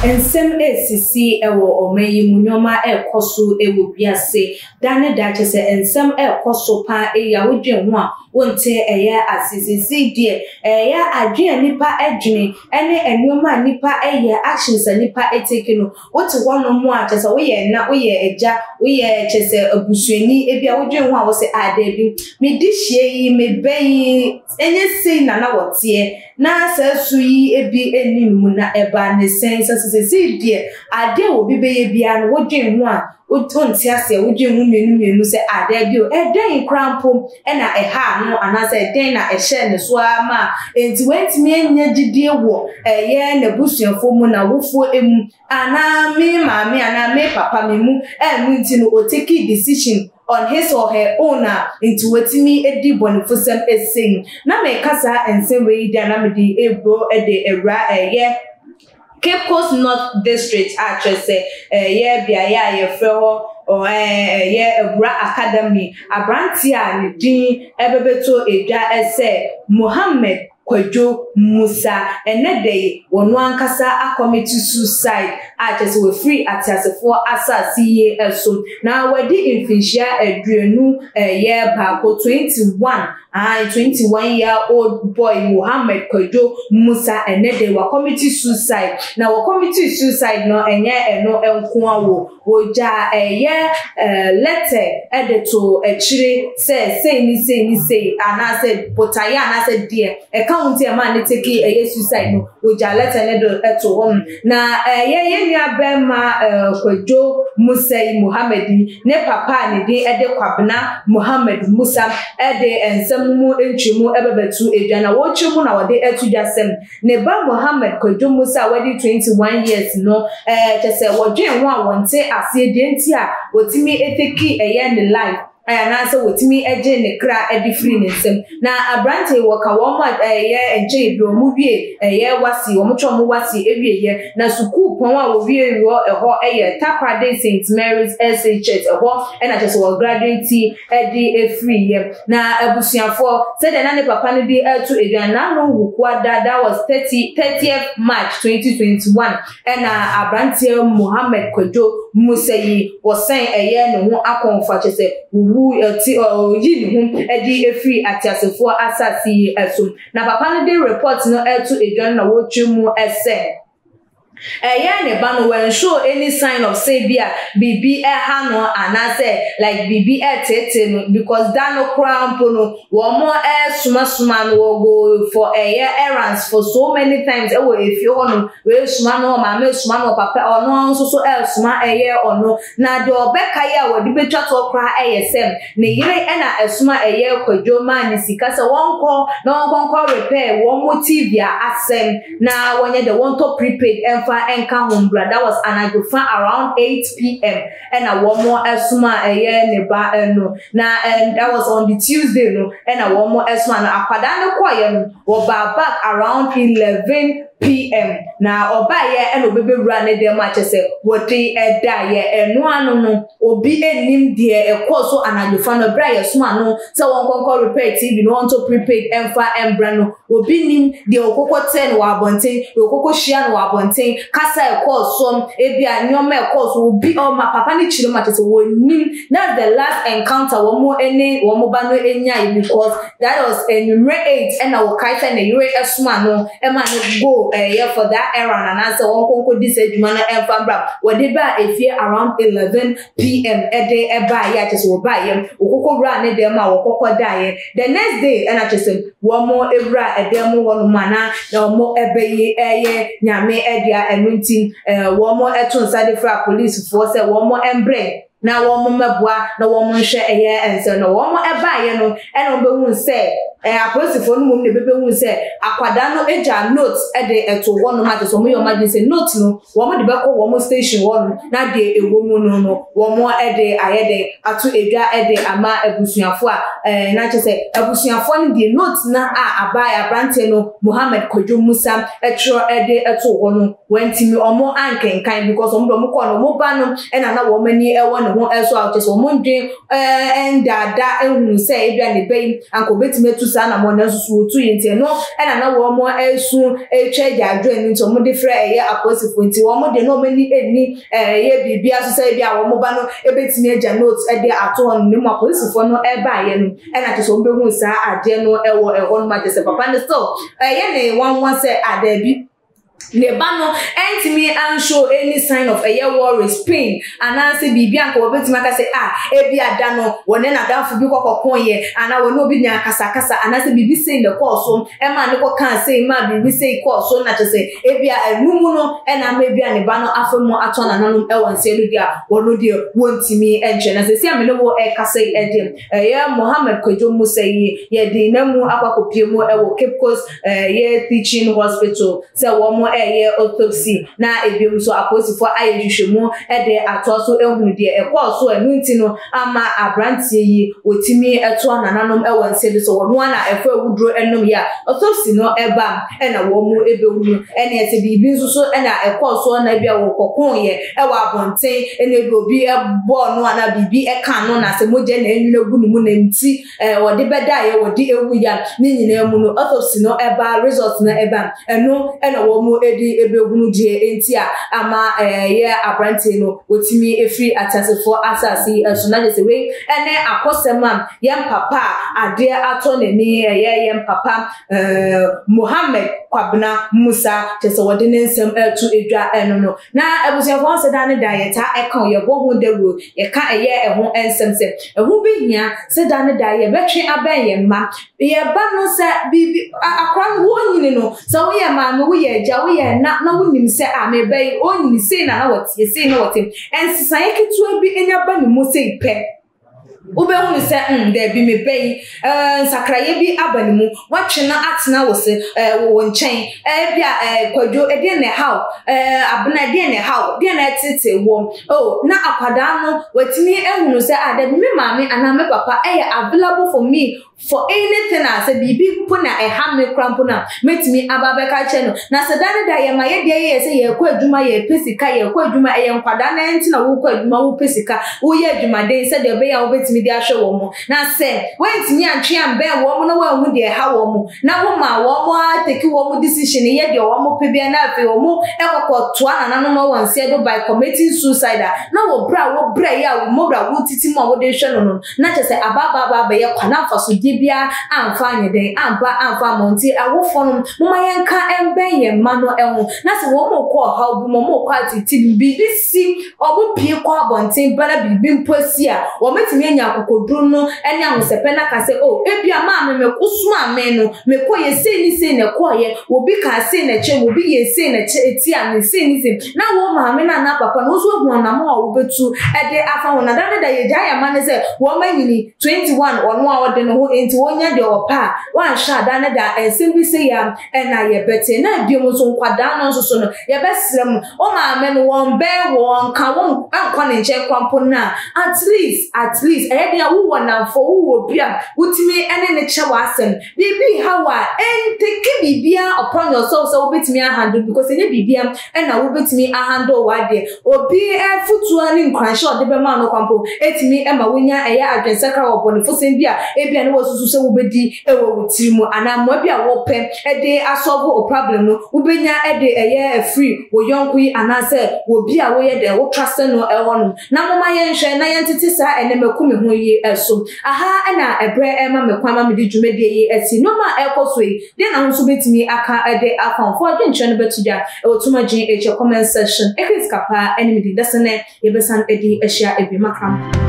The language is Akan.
Nsɛm resisi wɔ ɔman yi mu, nneɛma rekɔ so wɔ wiase. Da ne da, kyerɛ sɛ nsɛm rekɔ so pa ara yi a wodwen ho a, wonte ɛyɛ ase. Seesei deɛ, ɛyɛ adwene a nnipa dwene ne nneɛma a nnipa yɛ, actions a nnipa take no, wote hɔnom a, kyerɛ sɛ woyɛ ɛna, woyɛ agya, woyɛ kyerɛ sɛ abusuani, ebi a wodwen ho a wose, ah, daabi, me dehyeɛ yi, me ba yi, ɛnyɛ sei na na wɔteɛ. Na saa su yi bi nni ne mu, na ɛbaa ne sɛn? Sɛ seesei deɛ, adeɛ a obi bɛyɛ biara no, wodwen ho a, wonte aseɛ, wodwen ho mmienu mmienu sɛ, ah, daabi o, ɛdɛn koraa mpo na ɛhaa no anaasɛ ɛdɛn na ɛhyɛɛ ne so ara ma enti wantumi anya gyidie wɔ ɛyɛ n'abusuafoɔ mu, n'awofoɔ mu, anaa me maame anaa me papa me mu, ɛno nti no, ɔtekii decision on his or her own a nti watumi adi bɔnefosɛm sei. Na meka saa nsɛm wei yi de a na mede rebɔ de awura ɛyɛ Cape Coast North District a kyerɛ sɛ ɛyɛ beaeɛ a yɛfrɛ hɔ ɛyɛ Awura Academy. Aberanteɛ a ne din ɛbɛbɛtɔ edwa sɛ Mohammed Kwadwo Musa. Ɛnnɛ da yi, ɔno ankasa akɔmete suicide a kyerɛ sɛ wafiri ateasefoɔ asase yi so. Na wadi mfinhyia 21, 21, ae, 21 year old boy Mohammed Kwadwo Musa. Ɛnnɛ da yi, wakɔmete suicide. Na wɔkɔmete suicide no, ɛnyɛ ɛno nko ara o. Wɔgyaa ɛyɛ lɛtɛ de too akyire sɛ sei ne sei ne sei anaasɛ botaeɛ anaasɛ deɛ ɛka ho nti ɛmaa ne tekee ɛyɛ suicide no, wɔgyaa lɛtɛ no de too hɔ. Na ɛyɛ yɛn nua bɛrima Kwadwo Musa yi, Mohammed yi, ne papa a ne din de Kwabena Mohammed Musa de nsɛm no mu nkyerɛmu bɛbɛto dwa. Na wɔrekyerɛ mu na wɔde ato dwa sɛ Ne ba Mohammed Kwadwo Musa a wadi 21 years no, eh, kyɛ sɛ wɔdwen ho a wɔnte aseɛ deɛ nti a wɔtumi take ɛyɛ ne life eh, anaasɛ wɔtumi gye ne kra de firi ne nsam. Na aberante yi wɔka wɔn a ɛyɛ nkyɛe bi wɔn wie ɛyɛ wasi, wɔn twɛ wɔn wasi awieɛ. Na sukuu pɔn a wɔwie wɔ ɛhɔ ɛyɛ Takoradi St. Mary's SHS, ɛhɔ ɛna kyɛ sɛ wɔ graduate de firiiɛ. Na abusuafoɔ, sɛdeɛ na ne papa no de reto dwa, n'ano Wukuada, that was 30, 30th March 2021, ɛna aberanteɛ Mohammed Kwadwo Musa yi, wɔsɛn ɛyɛ ne ho akɔmfo, kyerɛ sɛ wɔwu, ɛte, ɔyi ne ho de firi ateasefoɔ asase yi so. Na papa no de report no reto dwa no na wɔretwerɛ mu sɛ, Ɛyɛɛ ne ba no wɛn show any sign of sɛ bi a biribi ɛha no anaasɛ like biribi ɛreteetee no because da no koraa mpo no wɔn ɛresoma soma no wɔ go for ɛyɛ errands for so many times ɛwɔ efie hɔ nom wei soma no ɔmaame soma no ɔpapa ɔno nso so ɛresoma ɛyɛ ɔno na deɛ ɔbɛka yɛ a wɔde betwa toɔ koraa ɛyɛ sɛ ne yere ɛna ɛsoma ɛyɛ Kwadwo maa ne sika sɛ wɔnkɔ na wɔnkɔ nkɔ repair wɔn TV a asɛm. Na wɔnyɛ dɛ wɔntɔ prepaid mfa nka ho mbra, that was anadwo fa around 8 p.m. ɛna wɔn somaa ɛyɛ ne ba no, na that was on the Tuesday no ɛna wɔn somaa no, akwadaa no kɔɔyɛ no wɔbaa back around 11 p.m. na ɔbaayɛ ɛna ɔbɛbɛwura ne dɛm a kyɛ sɛ wɔde ɛdaayɛ ɛno ano no obi nnim deɛ ɛkɔɔ so anadwo fa no berɛ a yɛsoma no sɛ wɔnkɔnkɔ repair TV no wɔntɔ prepaid ɛmfa mbra no. Obi nim deɛ ɔkɔkɔ tɛɛ no wɔ abɔnten, deɛ ɔkɔkɔ hyia no wɔ abɔnten, kasa a ɛkɔɔ so, ebi a nneɛma a ɛkɔɔ so, obi ɔma papa no kyerɛ mu a kyerɛ sɛ wɔnnim. That's the last encounter wɔn ne wɔn ba no nyae because that was anwummerɛ 8 ɛna wɔkae sɛ ne yere soma no ma no go ɛyɛ for that errand anaasɛ wɔnkɔnkɔ di saa adwuma no ɛmfa mbra. Wɔde baa efie around 11 p.m. ɛde ɛbaeɛ a kyerɛ sɛ wɔbaeɛ wɔkɔkɔ wuraa ne dan mu a wɔkɔkɔ daeɛ. The next day ɛna kyerɛ sɛ wɔn ewura ɛdan mu hɔnom a na wɔn ɛbɛyi ɛyɛ Nyame ɛdea. Ɛno nti wɔn ɛto nsa de fra polisifoɔ sɛ wɔn ɛmbrɛ na wɔn mmɛboa na wɔn nhwɛ ɛyɛ nsɛm. Na wɔn ɛbaeɛ no ɛna wɔn bɛhu sɛ apolisifoɔ no mmom na ɛbɛbɛhu sɛ akwadaa no agya note ɛde ɛto hɔnom a kyerɛ sɛ wɔn yɛ wɔn adwene sɛ note no wɔn de bɛkɔ wɔn station hɔnom na deɛ ɛwɔ mu no wɔn ɛde ayɛ den ato edwa ɛde ama abusuafoɔ a na kyerɛ sɛ abusuafoɔ no deɛ note na a abaeɛ aberanteɛ no Mohammed Kwadwo Musa ɛtwerɛ ɛde ɛto hɔ no wɔntumi wɔn ankenkan because wɔn de wɔn kɔɔ no wɔn ba no ɛna na wɔn ani ɛwɔ ne ho. ho so a kyerɛ sɛ wɔn ndwen ɛndaadaa ehunu sɛ ebia ne ba yi anka obetumi atu saa anamɔn nanso so otu yi nti ɛno ɛna na wɔn ɛresu ɛretwa agyaadwo ɛno nti wɔn de frɛ ɛyɛ apolisifoɔ nti wɔn deɛ na wɔn ani ɛnni ɛyɛ biribiara so sɛ ebia wɔn ba no ebetumi agya note ɛde ato hɔ no na mu apolisifoɔ no ɛbaeɛ no ɛna kyerɛ sɛ wɔn bɛhu saa adeɛ no ɛwɔ ɛhɔ nom akyerɛ sɛ papa no still ɛyɛ ne nwanwa sɛ adaabi ne ba no ɛntumi anshow any sign of ɛyɛ worries, pain anaasɛ biribi anka wɔbɛtumi aka sɛ ah ebi ada no wɔne n'adamfo bi kɔkɔko yɛ anaa wɔne obi nya akasakasa anaasɛ biribi sei na ɛkɔɔ so ɛma ne kɔkaa sei ma biribi sei kɔɔ so na kyerɛ sɛ ebi a ɛno mu no ɛna ama ebi a ne ba no afa mu atɔ nananom ɛwɔ nsɛm no deɛ a wɔno deɛ wɔntumi nkyerɛ na sɛ si a me ne wo ɛkasa yi ɛdeɛ ɛyɛ Mohammed Kwadwo Musa yi yɛde n'amu akɔ akɔpie mu ɛwɔ Cape Coast ɛyɛ Teaching Hospital sɛ wɔn ɛyɛ autopsy na ebiom nso apolisifoɔ ayɛ nhwehwɛmu ɛde atoa so ehunu deɛ ɛkɔɔ so ɛno nti no ama aberanteɛ yi wɔtumi ɛtoa nananom ɛwɔ nsa bi so wɔn ara na ɛfɔ awuduro ɛnom yɛ a autopsy no ɛba ɛna wɔn ɛbɛhunu ɛne ɛsɛ biribi nso so ɛna ɛkɔɔ so na ebi a wɔkɔko yɛ ɛwɔ abɔnten ɛna ebi obi ɛbɔɔ no anaa biribi ɛka no na sɛ mogya na enwene gu ne mu na nti ɛɛ wɔde bɛdaeɛ wɔde ewu ya ne nyinaa mu no autopsy no ɛba result no ɛba ɛno ɛna wɔn ɛde ɛbɛhunu deɛ nti a ama ɛyɛ aberanteɛ no wɔtumi efiri ateasefoɔ asase yi ɛso na gyesɛ wei ɛne akɔsɛm a yɛn papa a adeɛ atɔ n'ani ɛyɛ yɛn papa ɛɛ Mohammed Kwabena Musa kyɛ sɛ wɔde ne nsɛm ɛto edwa ɛno no Na abusuafoɔ ho sɛ daa ne daa yɛtaa ɛka o, yɛbɔ ho dawuro, yɛka ɛyɛ ɛho nsɛm sɛ ɛho bɛhia sɛ daa ne daa yɛbɛtwe abɛn yɛn mma. Yɛn ba no sɛ biribi, akora no wɔnyini no, sɛ woyɛ maame, woyɛ agya, woyɛ ɛna na wonim sɛ a me ba yi ɔnyini sei na na wɔteɛ, sei na wɔte, nsesaeɛ ketewa bi nya ba ne mu sei pɛ. Wobɛhunu sɛ, mm, daabi, me ba yi, eh, nsakraeɛ bi aba ne mu. Woatwe no atena wo se, eh, wo nkyɛn. Eh, ebia, eh, Kwadwo, ɛdeɛn na ɛha wo? Eh, Abena, ɛdeɛn na ɛha wo? Deɛn na ɛtetee woɔ? Oh, na akwadaa no, watumi ahunu sɛ, ah, daabi, me maame anaa me papa ɛyɛ available for me For anything a, sɛ biribi mpo na ɛha me koraa mpo no a, mɛtumi aba abɛka akyerɛ no. Na sɛ da ne da yɛma yɛ deɛ yɛyɛ sɛ yɛrekɔ adwuma, yɛrepɛ sika, yɛrekɔ adwuma, ɛyɛ nkwadaa no ara nti na worekɔ adwuma, wopɛ sika, woyɛ adwumaden sɛdeɛ ɛbɛyɛ a wobɛtumi de ahwɛ wɔn. Na sɛ woantumi antwe ambɛn wɔn na woanhu deɛ ɛha wɔn, na woma wɔn ara take wɔn decision yɛ deɛ wɔn pɛ biara na afei wɔn kɔkɔtoa nananom wɔ nseɛ do by committing suicide a, na wɔ berɛ a wobrɛeɛ a wo mmɔborɔ a wotete mu a wode rehwɛ no no, na kyerɛ sɛ ababaa abɛyɛ kwa na mfasodeɛ biara amfa anyɛ dɛn ampa amfa amma wɔn. Nti awofoɔ no, momma yɛnka mbɛn yɛn mma no ho, na sɛ wɔn rekɔ ɔhaw bi mu, wɔn rekɔ ateetee bi mu, biribi si, wɔn pue kɔ abɔnten ba na biribi mpo asi a, wɔbɛtumi anya akokoduro no ne ahosɛpɛ no aka sɛ, oh, ebia maame me wosomaa me no, mekɔeɛ sei ne sei na ɛkɔeɛ, obi kaa sei na ɛkyerɛ me, obi yɛɛ sei na ɛtia me, sei ne sei. Na wo maame no anaa papa no, wo nso woahu anammɔn a wobɛtu de afa ho. Na da ne da yɛgyae yɛn mma no sɛ wɔn anyini, 21, ɔno a ɔde ne ho nti ɔnya deɛ ɔpɛ a, woanhwɛ a da ne da nsɛm bi sei a ɛna yɛbɛte. Na biom nso nkwadaa no nso so no, yɛbɛsrɛ mo, wo maame no wɔnbɛn wo, ɔnka wo nkɔ ne nkyɛn koraa mpo no a, at least, at least, ɛyɛ den a wowɔ nnamfoɔ, wowɔ obi a wotumi ne no kyɛ w'asɛm. Biribi reha wo a, ɛntake biribiara upon yourself sɛ wobɛtumi ahandle because ɛnyɛ biribiara ɛna wobɛtumi ahandle w'adeɛ. Obi afotuo ne nkuranhyɛ a ɔde bɛma no kwan mpo ɛtumi ma wonya ɛyɛ adwensakra wɔ bɔnefosɛm bi a ebia na woasusu sɛ wobɛdi wɔ wo tiri mu anaa mmoa bi a wopɛ de asɔlve wo problem no wobɛnya de ɛyɛ afiri wo yɔnko yi anaasɛ wɔ bi a woyɛ dɛn wo trust no ɛhɔ nom. Na momma yɛnhwɛ na yɛntete saa ɛnɛma ku me ho yi so. Aha na ɛberɛ rema me kwan ma mede dwumadie yi asi. Nnoɔma a ɛrekɔ so yi, deɛn na wo nso wobɛtumi aka de afa ho? Fa w'adwenkyerɛ no bɛto dwa wɔ Tuma GH comment section. Ɛkris Kapaa ne me din. Dasene yɛbɛsan adi ahyia bio. Makram.